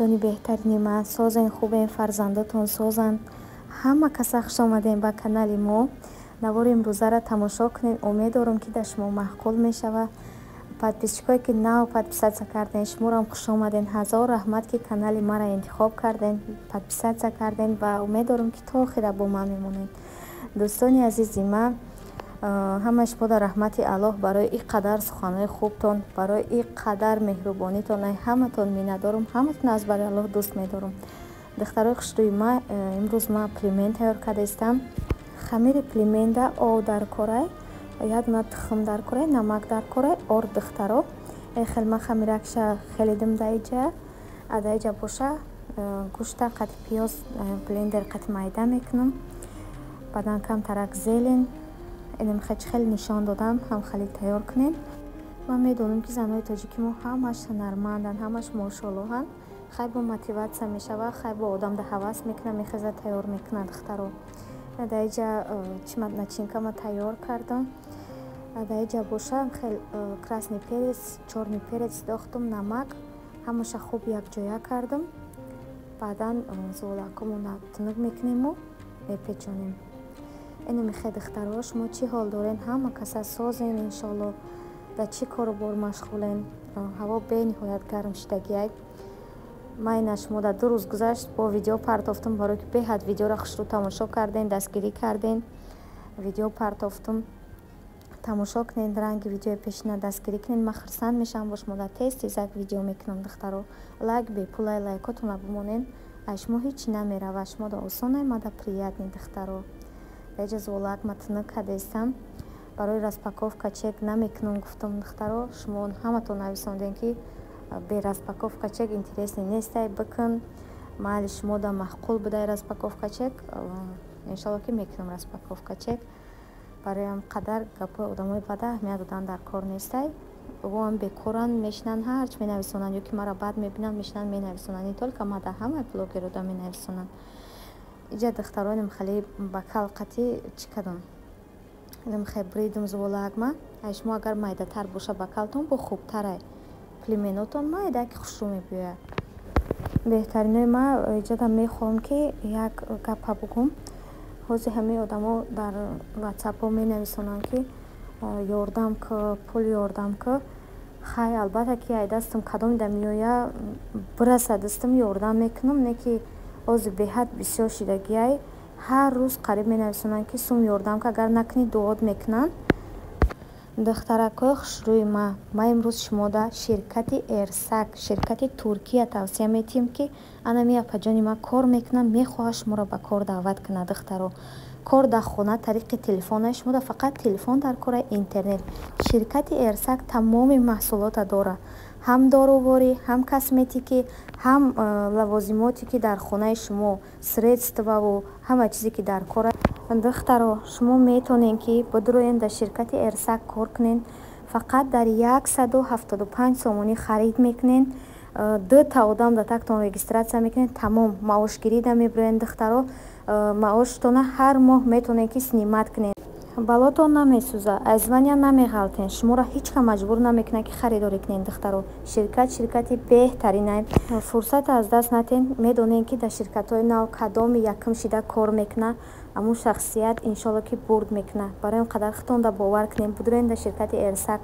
Дӯстони беҳтарини ман, созен, хубен, фарзандотон созанд. Ҳама каса хуш омадем ба канали мо. Навори имрӯзаро тамошо кунед, умед дорам, ки дар шумо маъқул мешавад. Подписчикое, ки нав подписаться кардем, шуморам хуш омаден. Ҳазор раҳмат, ки канали маро интихоб кардем, подписаться кардем, ва умед дорам, ки то охира бо ман мемонед. Дӯстони азизи ман, ҳамаи шумо дар раҳмати Аллоҳ. Барои ин қадар суханҳои хубтон, барои ин қадар меҳрубонитон ай ҳаматон миннатдорам. Ҳаматон аз барои Аллоҳ дӯст медорам. Духтарои хушрӯи ма, имрӯз ман пельмен тайёр кардаистам. Хамири пельменда об дар корай, як дона тухм дар корай, намак дар корай, орд. Духтаро, хел ман хамиракша хелидим даиҷа. Адаиҷа боша, гӯшта қати пиёз блендер қати майда мекунам, баъдан камтарак зелень. Инам хеле нишон додам, ҳам хеле тайёр кунед. Ман медонам, ки занҳои тоҷики мо ҳамаш ҳунарманданд, ҳамаш мошоллоҳанд. Хай, бо мотиватсия мешава, хай, бо одам да ҳавас мекунад, мехеза, тайёр мекунад. Духтаро, даиҷа чима начинкама тайёр кардам. Даиҷа боша, хел красный перец, чёрный перец дохтум, намак, ҳамаша хуб якҷоя кардам. Баъдан зуолакомона тунук мекунему мепечонем. Инами хе, духтаро, шумо чӣ ҳол дорен? Ҳама каса созен, иншолло. Дар чӣ кору бор машғулен? Ҳаво бениҳоят гарм шидагиай. Ман ина шумо дар 2 рӯз гузашт, бо видео партофтум, барое ки беҳад видеоро хушрӯ тамошо карден, дастгирӣ карден, видео партофтум. Тамошо кунед ранги видеои пешина, дастгирӣ кунед, ман хурсанд мешавам. Бо шумо дар тез тезак видео мекунам. Духтаро, лайк бепулай, лайкотона бимонед, аз шумо ҳечи намерава, шумо да осонай, ма да приятный. Духтаро, даиҷа зуолак ма тунук кадаистам. Барои распаковка чек намекунам гуфтам. Духтаро, шумо ҳаматон нависондем, ки бе распаковка чек интересный нестай, бикун. Майли, шумо да маъқул будай распаковка чек, иншалло, ки мекунам распаковка чек. Бароям қадар гапҳои одамои бада аҳамият додан дар кор нестай. Оам бекоранд, мешинанд, ҳарч менависонанд, ё ки маро бад мебинанд, мешинанд, менависонанд. Не только ма, да ҳамаи блогерода менависонанд. Иҷа, духтароним, хеле бакал қати чӣ кардам, хе бридум зуволагма. Ай шумо агар майдатар боша бакалтон, бо хубтарай, пельменотон майда ки хушрӯ мебиёяд. Беҳтаринои ма, иҷада мехоҳам, ки як гапа бугум. Ҳозир ҳамаи одамо дар ватсапҳо менависонанд, ки ёрдам ку, пул ёрдам ку. Хай, албатта, ки ай дастам кадом да меоя, бираса дастам, ёрдам мекунам. Не ки ҳозир беҳад бисёр шидагиай, ҳар рӯз қариб менависонанд, ки сум ёрдам ку, агар накунӣ, дуот мекунанд. Духтаракҳои хушрӯи ма, ман имрӯз шумода ширкати Эрсак, ширкати Туркия тавсия метиҳем, ки анами апаҷони ман кор мекунад, мехоҳад шуморо ба кор даъват кунад. Духтаро, кор дар хона, тариқи телефона. Шумода фақат телефон дар кора, интернет. Ширкати Эрсак тамоми маҳсулота дорад: ҳам доруворӣ, ҳам косметикӣ, ҳам лавозимоте, ки дар хонаи шумо, средствову ҳама чизе, ки дар кора. Духтаро, шумо метавонед, ки бидуроен, дар ширкати Эрсак кор кунед. Фақат дар 175 сомонӣ харид мекунед, дута одам дар тактон регистрация мекунед, тамом, маошгирида мебироед. Духтаро, маоштона ҳар моҳ метавонед, ки снимать кунед. Балотон намесӯза, аз звания намеғалтен, шуморо ҳеҷ кам маҷбур намекунад, ки харидорӣ кунед. Духтаро, ширкат ширкати беҳтаринай, фурсат аз даст натен. Медонем, ки дар ширкатҳои нав кадоми якум шида кор мекунад, ҳамун шахсият, иншолло, ки бурд мекунад. Барои он қадар худтонда бовар кунед, будурен дар ширкати Эрсак.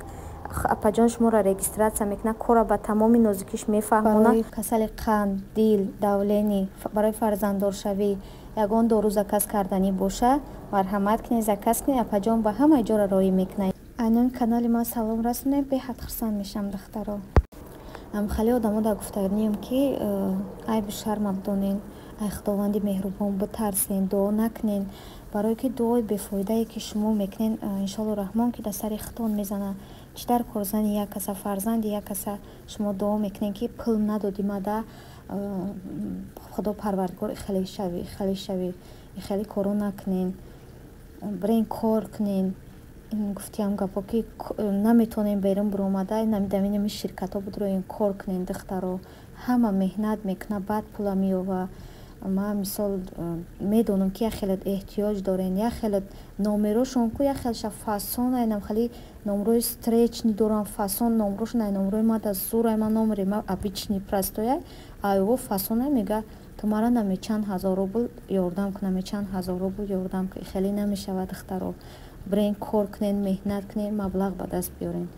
Апаҷон шуморо регистрация мекунад, корро ба тамоми нозукиш мефаҳмонад. Барои касали қанд, дил, давление, барои фарзанддоршавӣ ягон дору заказ карданӣ боша, марҳамат кунед, заказ кунед. Апаҷон ба ҳамаи ҷоро роҳӣ мекунад. Айнони канали ман салом расонед, беҳад хурсанд мешавам. Духтаро, хеле одамо дар гуфтанием, ки айбу шарма бидонен, ай Худованди меҳрубон битарсен, дуо накунен, барое ки дуои бефоидае, ки шумо мекунен, иншоалло раҳмон, ки дар сари худтон мезанад. Чӣ дар кор зани як каса, фарзанди як каса шумо дуо мекунед, ки пул надодӣ мада, Худо Парвардигор, хеле шавӣ, хеле шавӣ. Хеле коро накунен, бирен, кор кунен. Гуфтиам гапо, ки наметавонем берун биромада, намидаминами ширкатҳо будроен, кор кунен. Духтаро, ҳама меҳнат мекунад, баъд пула меёва. Ман мисол медонам, ки як хеле эҳтиёҷ дорен, як хеле номерошон ку, як хелша фасон айнам хеле номрои встречный дорам, фасон номрошон ай номрои ма да зур ай. Ма номери ма обычный, простой ай, айво фасон ай. Мега, ту мара наме чанд ҳазор рубл ёрдам кун, наме чанд ҳазор рубл ёрдам кун. Хеле намешавад, духтаро. Бирен, кор кунен, меҳнат кунен, маблағ ба даст биёрен.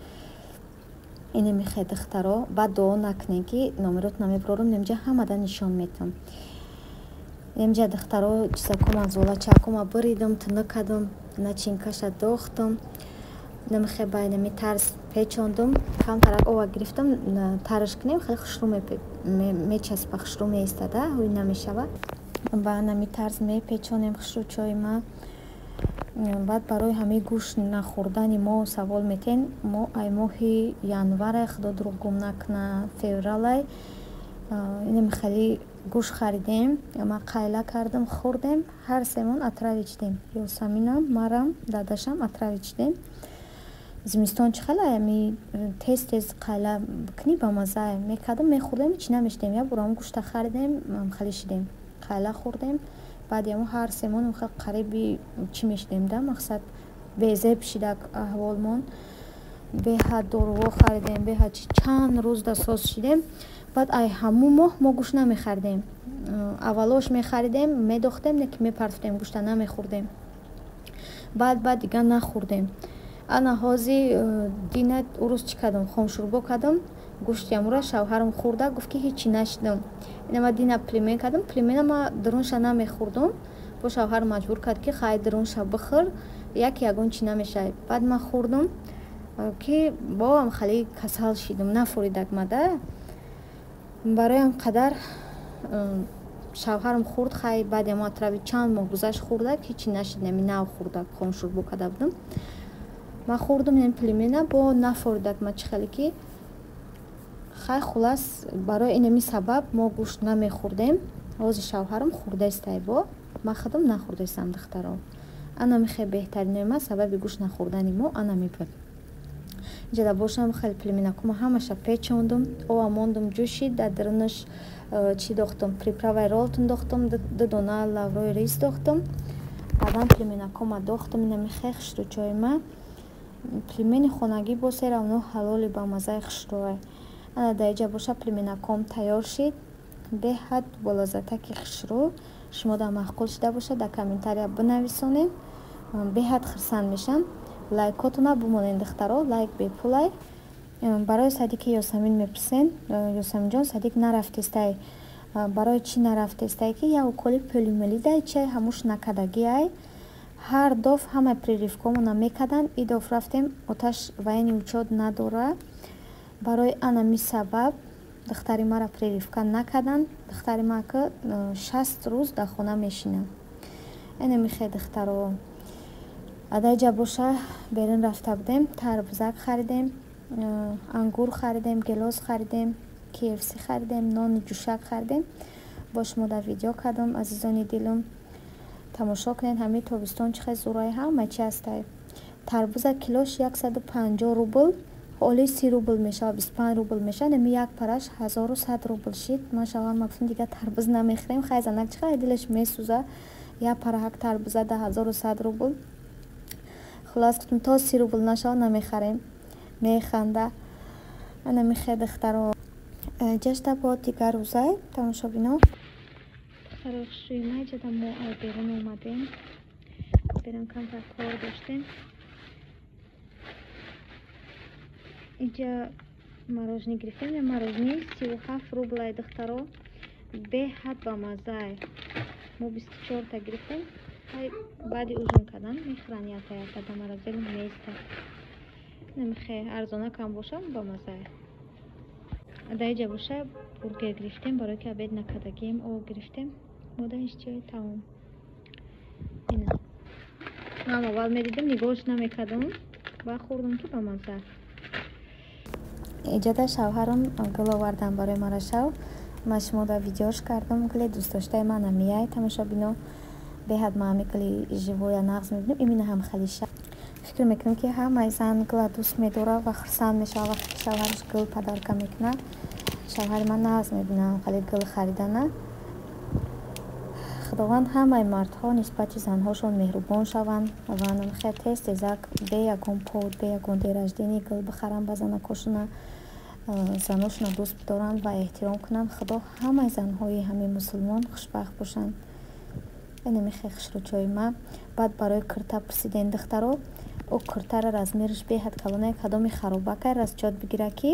Ине мехе, духтаро, баъд дуо накунен, ки номерот намебирорам. Немҷа ҳамада нишон метам. Немҷа, духтаро, чизакума, золачакума биридам, тунук кардам, начинкаша дохтам, намехе ба инами тарз печондум. Камтарак ова гирифтам, тараш кунем, хеле хушрӯ мечаспа, хушрӯ меистада, ҳуй намешава. Ба нами тарз мепечонем хушрӯ чои ма. Баъд барои ҳамаи гӯшт нахӯрдани мо савол метен. Мо ай моҳи январай, худо дурӯғ гум накуна, февралай инами хеле гӯшт харидем. Ма қайла кардам, хӯрдем, ҳар семон отравить шидем: Ёсаминам, марам, дадашам отравить шидем. Зимистон чӣ хеле ами тез тез қайла кунӣ, ба мазза мекардам, мехӯрдем, ҳеч намешидем. Як бор ам гӯшта харидем, хеле шидем, қайла хӯрдем. Баъди ҳамо ҳар семон қариби чӣ мешидем да, мақсад, безеб шидак аҳволмон. Беҳад доруҳо харидем, беҳад чанд рӯз да соз шидем. Баъд ай ҳамун моҳ мо гӯшт намехаридем. Аввалош мехаридем, медохтем, не ки мепартофтем, гӯшта намехӯрдем. Баъд дигар нахӯрдем. Ана ҳози дина урӯз чӣ кардам? Хомшӯрбо кардам, гӯшти амура шавҳарам хӯрда, гуфт, ки ҳечи нашидам. Ина дина племен кардам. Племена ма дурунша намехӯрдум, бо шавҳар маҷбур кард, ки хай, дурунша бихӯр, як ягон чӣ намешавад. Баъд ман хӯрдум, ки боам хеле касал шидам, нафуридак мада. Барои қадар шавҳарам хӯрд. Хай, баъди мо отравить чанд моҳ гузашт, хӯрдак, ҳечи нашид. Нами нав хӯрдак, хомшӯрбо карда будам, ман хӯрдум ин племена, бо нафуридак ма чӣ хеле ки. Хай, хулас, барои инами сабаб мо гӯшт намехӯрдем. Ҳозир шавҳарам хӯрдаистай, бо ман худам нахӯрдаистам, духтаро. Ана михе беҳтаринои ма, сабаби гӯшт нахӯрдани мо анами буд. Инҷода бошам, хеле племенакума ҳамаша печондум, ова мондум, ҷӯшид. Дар дарунаш чӣ дохтум? Приправаи Ролтон дохтум, ду дона лаврои рис дохтум, баъдан племенакума дохтум. Ина михе хушрӯчои ма, племени хонагӣ бо се равно ҳалоли бамаззаи хушрӯай. Ана дар иҷа боша, племенаком тайёр шид, беҳад болаззатаки хушрӯ. Шумо дар маъқул шида бошад, дар комментария бинависонед, беҳад хурсанд мешам. Лайкотона бимонед, духтаро, лайк бепулай. Барои садики Ёсамин мепурсен. Ёсаминҷон садик нарафтестай. Барои чӣ нарафтестай? Ки як уколи полиомиелит чай ҳамуш накардагиай. Ҳар доф ҳамаи прививкомона мекарданд, и доф рафтем, оташ военный учёт надора. Барои анами сабаб духтари мара прививка накарданд. Духтари ма ки 60 рӯз дар хона мешинад. Эне михе, духтаро. Адаиҷа боша, берун рафта будем, тарбузак харидем, ангур харидем, гелос харидем, KFC харидем, нони ҷӯшак харидем. Бо шумо дар видео кардам, азизони дилум, тамошо кунед. Ҳамаи тобистон чӣ хел зӯрай, ҳама чи ҳастай. Тарбуза килош 150 рубл, оли 30 рубл мешавад, 25 рубл мешавад. Ами як параш 1100 рубл шид. Ман шавҳарма гуфтам, дигар тарбуз намехӯрем. Хай, занак чӣ қадар дилаш месӯза, як параҳак тарбуза да 1100 рубл. Хулас, гуфтам, то 30 рубл нашавад, намехарем. Механда. Ана михе, духтаро. Ҷашта бо дигар рӯзай, тамошобино. Духтаро хушрӯи ма, иҷода мо ай берун омадем, берун камтар кор доштем. Инҷа мороженое гирифтем. Мороженое 37 рублай, духтаро, беҳад бамаззай. Мо 24-та гирифтем. Баъди ужин кардан мехӯранд, ята ята да морозил меиста. Намихе арзона кам боша, бамаззай. Дар иҷа боша, бургер гирифтем, барое ки обед накардагием. Об гирифтем, мода иштиҳои таом. Ина ман аввал медидам, нигоҳш намекардам, баъд хӯрдам, ки бамазза. Иҷода шавҳарам гул овардан барои мара. Шав ман шумо дар видеош кардам. Гуле дӯстдоштаи ман амияй, тамошобино. Беҳад ман ҳами гули живоя нағз мебинам, именно ҳам халиша. Фикр мекунам, ки ҳамаи зан гула дӯст медорад ва хурсанд мешавад, вақте ки шавҳараш гул подарка мекунад. Шавҳари ман нағз мебинам хеле гул харидана. Худованд ҳамаи мардҳо нисбати занҳошон меҳрубон шаванд ва намихел тез тезак, бе ягон повод, бе ягон день рождения гул бихаранд ба занакошона, заношона дӯст бидоранд ва эҳтиром кунанд. Худо ҳамаи занҳои ҳамин мусулмон хушбахт бошанд. Инамихел хушрӯчои ма. Баъд барои кирта пурсидем, духтаро. Ӯ киртара размераш беҳад калона, кадоми харобакай расчёт бигира, ки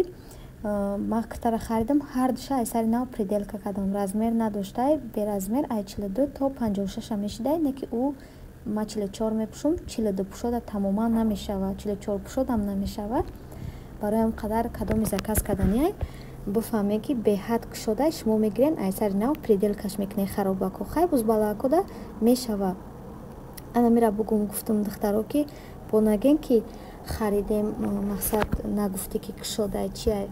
ман киртара харидам, ҳардуша ай сари нав переделка кардам. Размер надоштай, беразмер ай 42 то 56-а мешидай, не ки ӯ ма 44 мепӯшум, 42 пӯшода тамоман намешавад, 44 пӯшодам намешавад. Барои ҳам қадар кадоми заказ карданиай, бифаҳме, ки беҳад кушодай, шумо мегирен, ай сари нав переделкаш мекунед. Харобако хай бузбалаакода мешавад. Ана мира бугум гуфтум, духтаро, ки бо наген, ки харидем, мақсад нагуфтӣ, ки кушодай, чиай.